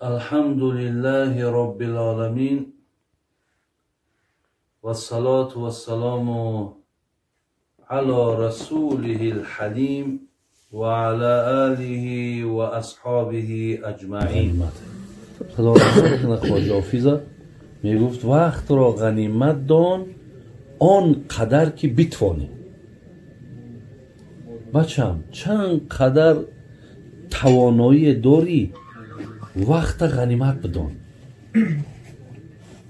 الحمد لله رب العالمين والصلاة والسلام على رسوله الحليم وعلى آله وأصحابه أجمعين. خدا رحمت خواجه حافظ میگفت وقت را غنیمت دان آن قدر که بتوانی. بچم چند قدر توانایی داری وقت غنیمت بدان.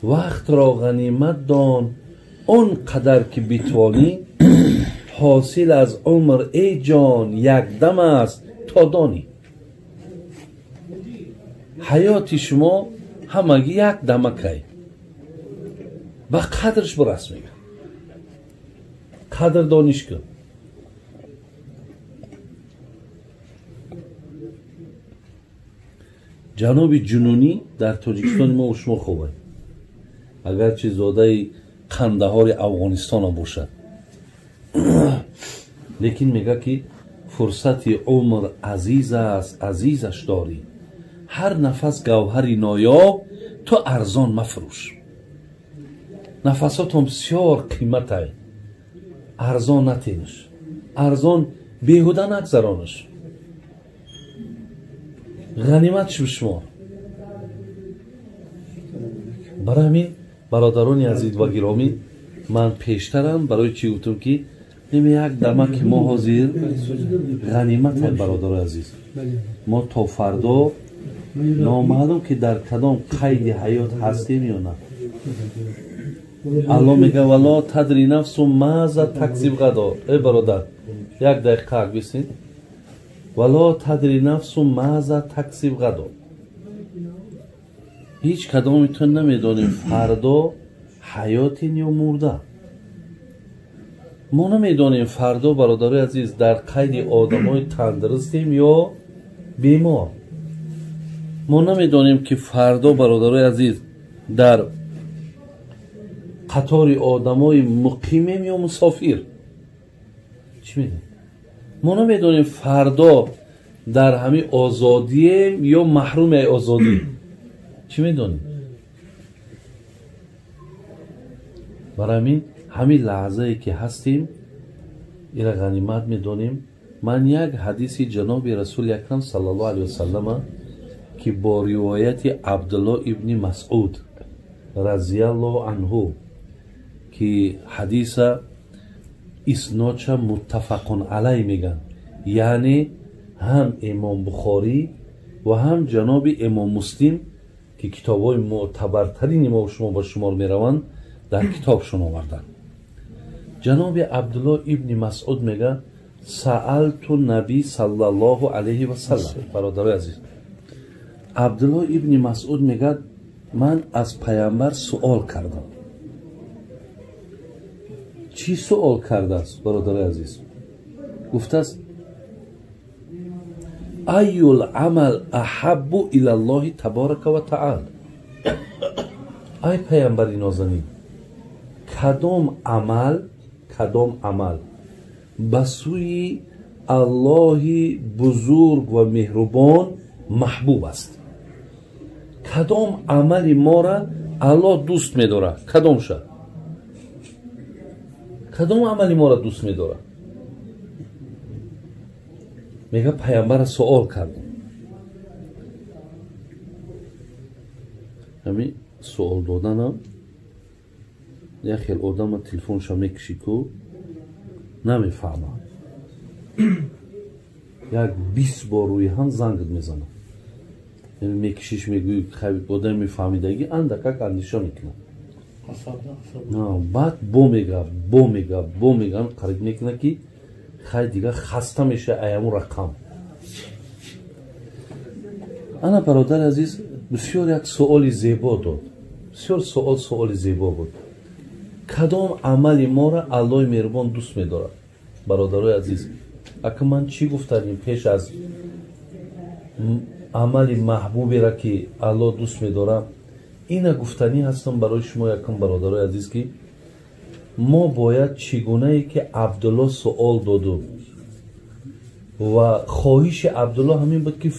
وقت را غنیمت دان آن قدر که بتوانی، حاصل از عمر ای جان یک دم است تا دانی. حیات شما همگی یک دمکه، به قدرش برس میگه، قدر دانش کن. جناب جنونی در تاجیکستان ما و شما خوبه، اگرچه زاده قندهار افغانستان باشد، لیکن میگه که فرصت عمر عزیز است، عزیزش داری، هر نفس گوهری نایاب تو ارزان مفروش. نفساتم بسیار قیمته، ارزان نتینش، ارزان بیهوده نگذرانش، غنیمتش بشمار. برای همین برادران عزیز و گرامی، من پیشترم برای چی گفتم که نمی یک دمه که ما حاضر غنیمت های برادر عزیز، ما تا فردا نامعلوم که در کدام قید حیات هستیم یا نه. الله میگه ولا تدری نفس ماذا تکسب غدا. ای برادر یک دقیقه بسین. ولا تدری نفس ماذا تکسب غدا. هیچ کدامیتون نمیدانیم فردا حیاتین یا مرده. ما نمیدانیم فردا برادر عزیز در قید آدمای تندرستیم یا بیمار. ما نمیدانیم که فردا برادر عزیز در قطار آدمای مقیمیم یا مسافر. چی میدونیم؟ ما نمیدانیم فردا در همین آزادیم یا محروم آزادی. چی میدونیم؟ برای همین همین لحظه که هستیم ایره غنیمت میدونیم. من یک حدیث جناب رسول اکرم صلی الله علیه وسلم که با روایت عبدالله ابن مسعود رضی الله عنه که حدیث اسنادش متفق علیه میگن، یعنی هم امام بخاری و هم جناب امام مسلم که کتاب‌های معتبرترین ما و شما با شمار میروند در کتابشون آوردن. جناب عبدالله ابن مسعود میگه سألت نبی صلی الله علیه و سلم. برادر عزیز، عبدالله ابن مسعود میگه من از پیامبر سوال کردم. چی سوال کرده است برادر عزیز؟ گفته است ای العمل احب الی الله تبارک و تعالی. ای پیامبر نازنین، کدام عمل، کدام عمل به سوی الله بزرگ و مهربان محبوب است؟ کدام عمل ما را الله دوست می‌دارد؟ کدام شد؟ کدام عملی ما را دوست می‌دارد؟ میگه پیامبر سوال کردم. همین سوال دادنم یک خیلی آدم تلفنش میکشی کو نمیفهمه، یک 20 بار روی هم زنگ میزنه، یعنی میکشیش میگوی آدم میفهمیدگی اندکک اندیشه میکنه، بعد بو میگه بو میگه بو میگه قریب میکنه که خیلی دیگه خسته میشه ایامو رقم. انا برادر عزیز بسیار یک سوال زیبا داد، بسیار سوال زیبا بود. کدام عمل ما را الله مهربان دوست می‌دارد؟ برادرای عزیز، اگه من چی گفتم پیش از عمل محبوبی را که الله دوست می‌دارد، اینا گفتنی هستم برای شما یکم برادرای عزیز که ما باید چگونه ای که عبدالله سوال داد و خواهش عبدالله همین بود که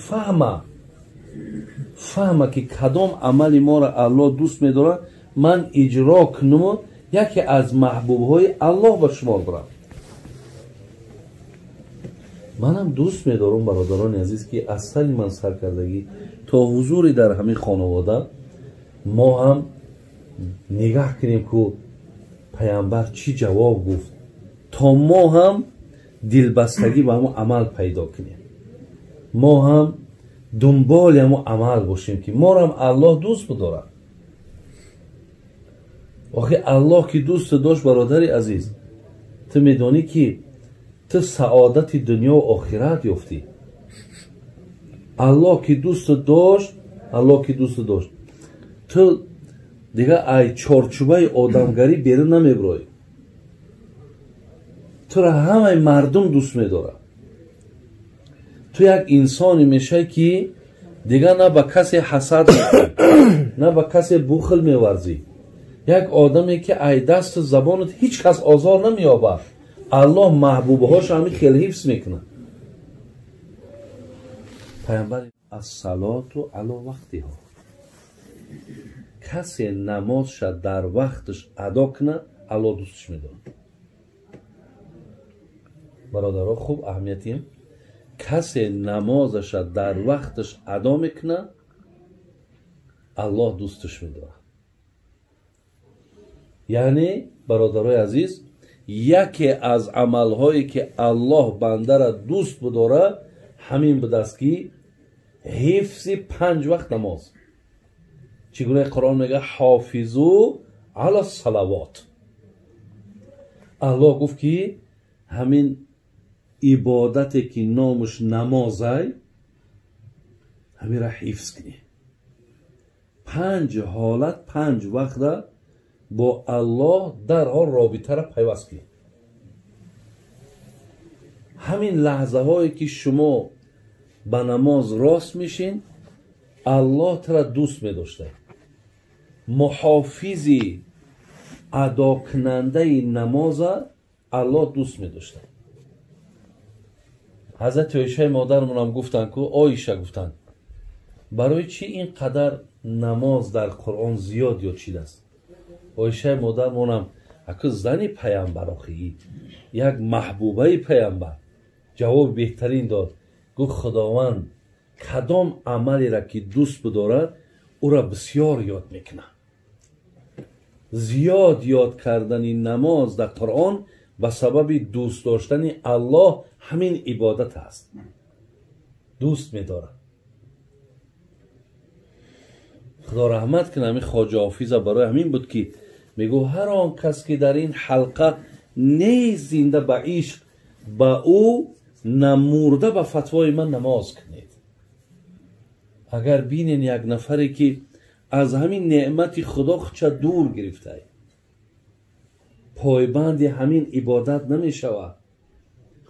фаҳма ки кадом амали моро Аллоҳ дӯст медорад, ман иҷро кунуму яке аз маҳбубҳои Аллоҳ ба шумор барам. Манам дӯст медорам, бародарони азиз, ки аз сари ман саркардагӣ то ҳузури дар ҳамин хонавода мо ҳам нигаҳ кунем, ку паямбар чӣ ҷавоб гуфт, то мо ҳам дилбастагӣ ба ҳамон амал пайдо кунем, мо ҳам дунболи ҳамон амал бошем, ки морам Аллоҳ дӯст бидорад. Охи Аллоҳ ки дӯст дошт, бародари азиз, ту медонӣ ки ту саодати дунёву охират ёфтӣ. Аллоҳ ки дӯст дошт, Аллоҳ ки дӯст дошт, ту дигар ай чорчӯбаи одамгарӣ берун намебироӣ. Тура ҳамаи мардум дӯст медорад. Ту як инсоне мешавӣ, ки дигар на ба касе ҳасад мекунӣ, на ба касе бухл меварзӣ. Як одаме ки ай дасту забонат ҳеҷ кас озор намеёбад. Аллоҳ маҳбубҳошо ҳамин хел ҳифз мекунад. Паямбар ассалоту ало вақтиҳо, касе намозша дар вақташ адо кунад, Аллоҳ дӯсташ медорад. Бародаро, хуб аҳамиятим, касе намозаша дар вақташ адо мекунад, Аллоҳ дӯсташ медорад. Яъне, бародарои азиз, яке аз амалҳое ки Аллоҳ бандара дӯст бидорад, ҳамин будааст ки ҳифзи 5 вақт намоз. Чӣ гуна Қуръон мегӯяд? Ҳофизу ала салавот. Аллоҳ гуфт ки ҳамин ибодате ки номаш намозай, ҳаминро ҳифз кунӣ. 5 ҳолат, 5 вақта бо Аллоҳ дарҳол робитаро пайваст кунед. Ҳамин лаҳзаҳое ки шумо ба намоз рост мешин, Аллоҳ тура дӯст медошта. Муҳофизи адокунандаи намоза Аллоҳ дӯст медошта. Ҳазрати Оишаи модармонам гуфтанд, ку Оиша гуфтанд, барои чӣ ин қадар намоз дар Қуръон зиёд ёд шидааст? Оишаи модармонам аку зани паямбар, охи як маҳбубаи паямбар, ҷавоби беҳтарин дод. Гуфт Худованд кадом амалеро ки дӯст бидорад, ӯро бисёр ёд мекунад. Зиёд ёд кардани намоз дар Қуръон ба сабаби дӯст доштани Аллоҳ ҳамин ибодат аст. Дӯст медорад. Худо раҳмат кунад ҳамин Хоҷа Ҳофиза, барои ҳамин буд ки мегӯ ҳар он кас ки дар ин ҳалқа нест зинда ба ишқ, ба ӯ намурда ба фатвои ман намоз кунед. Агар бинен як нафаре ки аз ҳамин неъмати Худо худша дур гирифтай, пойбанди ҳамин ибодат намешавад.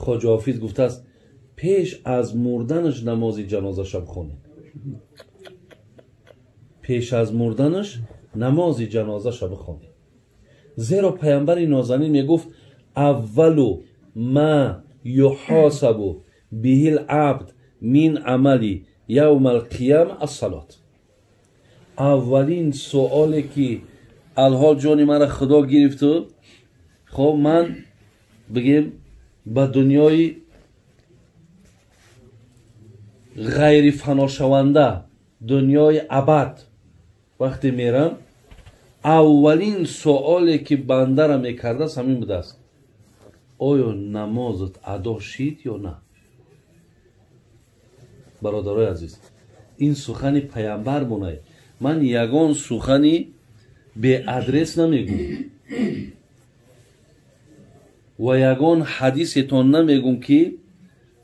Хоҷа Ҳофиз гуфтааст, пеш аз мурданаш намози ҷанозаша бихонед. Пеш аз мурданаш намози ҷанозаша бихонед. Зеро паямбари нозанин мегуфт, аввалу ма юҳосабу биҳил абд мин амали явма алқияма ассалот. Аввалин суоле ки алҳол ҷони мара Худо гирифту, хоб ман бигем ба дунёи ғайрифаношаванда, дунёи абад вақте мерам, аввалин суоле ки бандара мекардааст ҳамин будааст: оё намозат адо шид ё на? Бародарои азиз, ин сухани паямбар монай. Ман ягон сухани беадрес намегӯм ва ягон ҳадисетон намегӯм ки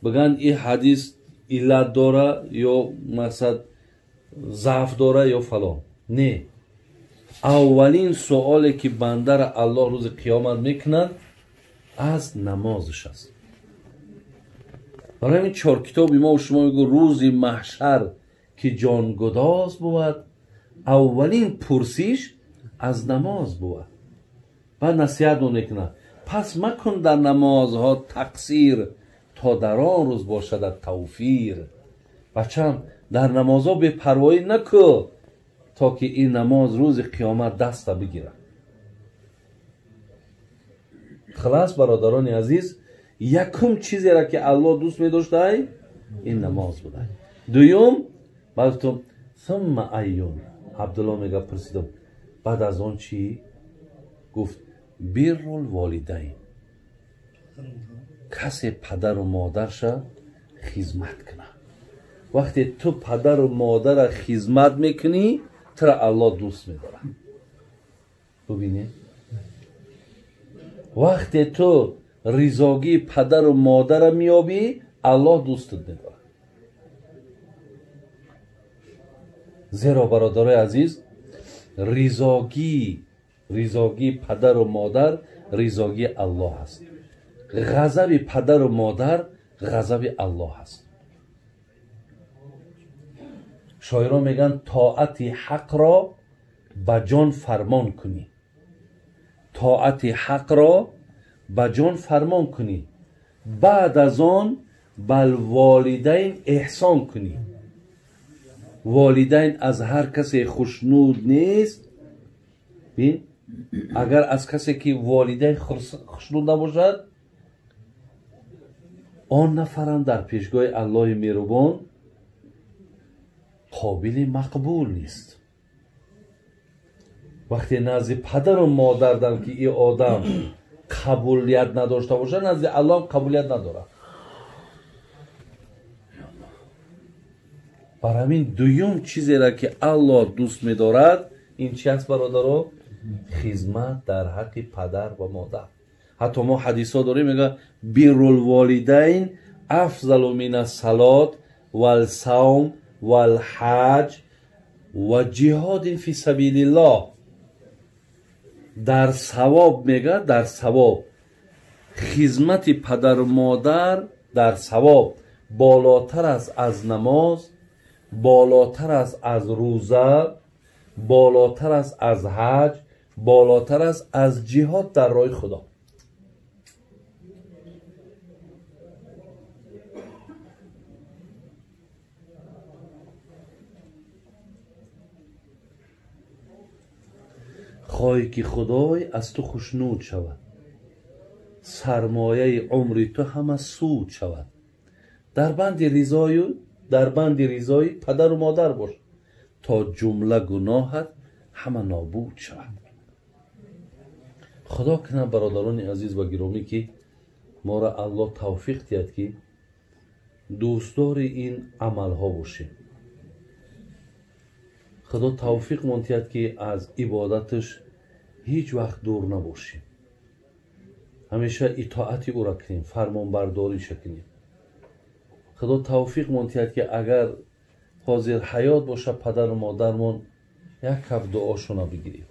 бигӯянд ин ҳадис иллат дора ё мақсад заъф дора ё фалон. Не, аввалин суоле ки бандара Аллоҳ рӯзи қиёмат мекунад аз намозаш аст. Барои ҳамин 4 китоби мо шумо мегӯ рӯзи маҳшар ки ҷонгудоз бувад, аввалин пурсиш аз намоз бувад. Баъд насиҳат мекунад: пас макун дар намозҳо тақсир, то дар он рӯз бошадат тавфир. Бачам, Дар намозҳо бепарвоӣ накӯ, то ки ин намоз рӯзи қиёмат даста бигирад. Хилас, бародарони азиз, якум чизеро ки Аллоҳ дӯст медоштай, ин намоз буда. Дуюм, баъд гуфтум сумма айюн. Абдулло мега пурсидам, баъд аз он чӣ? Гуфт биррул волидайн. Касе падару модарша хизмат кунад. Вақте ту падару модара хизмат мекунӣ, тура Аллоҳ дӯст медорад. Бубинед, вақте ту ризогии падару модара меёбӣ, Аллоҳ дӯстат медорад. Зеро бародарои азиз, ризогии падару модар ризогии Аллоҳ аст. Ғазаби падару модар ғазаби Аллоҳ аст. Шоирон мегӯянд тоати ҳақро ба ҷон фармон кунӣ. Тоати ҳақро ба ҷон фармон кунӣ, баъд аз он бал волидайн эҳсон кунӣ. Волидайн аз ҳар касе хушнуд нест. Бин, агар аз касе ки волидайн хушнуд набошад, он нафарам дар пешгоҳи Аллоҳи меҳрубон қобили мақбул нест. Вақте назди падару модардан ки ин одам қабулият надошта бошад, назди Аллоҳ қабулият надорад. Бар ҳамин дуюм чизеро ки Аллоҳ дӯст медорад, ин чи аст, бародаро? Хизмат дар ҳаққи падар ва модар. Ҳатто мо ҳадисҳо дорем, мегӯяд биррул волидайн афзалу мина салот вал савм вал ҳаҷ ва ҷиҳодин фи сабилиллоҳ. Дар савоб мегӯяд, дар савоб хизмати падару модар дар савоб болотар аст аз намоз, болотар аст аз рӯза, болотар аст аз ҳаҷ, болотар аст аз ҷиҳод дар роҳи Худо. Хоҳӣ ки Худой аз ту хушнуд шавад, сармояи умри ту ҳама суд шавад. Дар банди ризои падару модар бош, то ҷумла гуноҳат ҳама нобуд шавад. Худо кунад, бародарони азиз ва гиромӣ, ки моро Аллоҳ тавфиқ диҳад, ки дӯстдори ин амалҳо бошем. Худо тавфиқ монтиҳад, ки аз ибодаташ ҳеҷ вақт дур набошем, ҳамеша итоати ӯро кунем, фармонбардориша кунем. Худо тавфиқ монтиҳад, ки агар ҳозир ҳаёт боша, падару модармон як каф дуошона бигирем.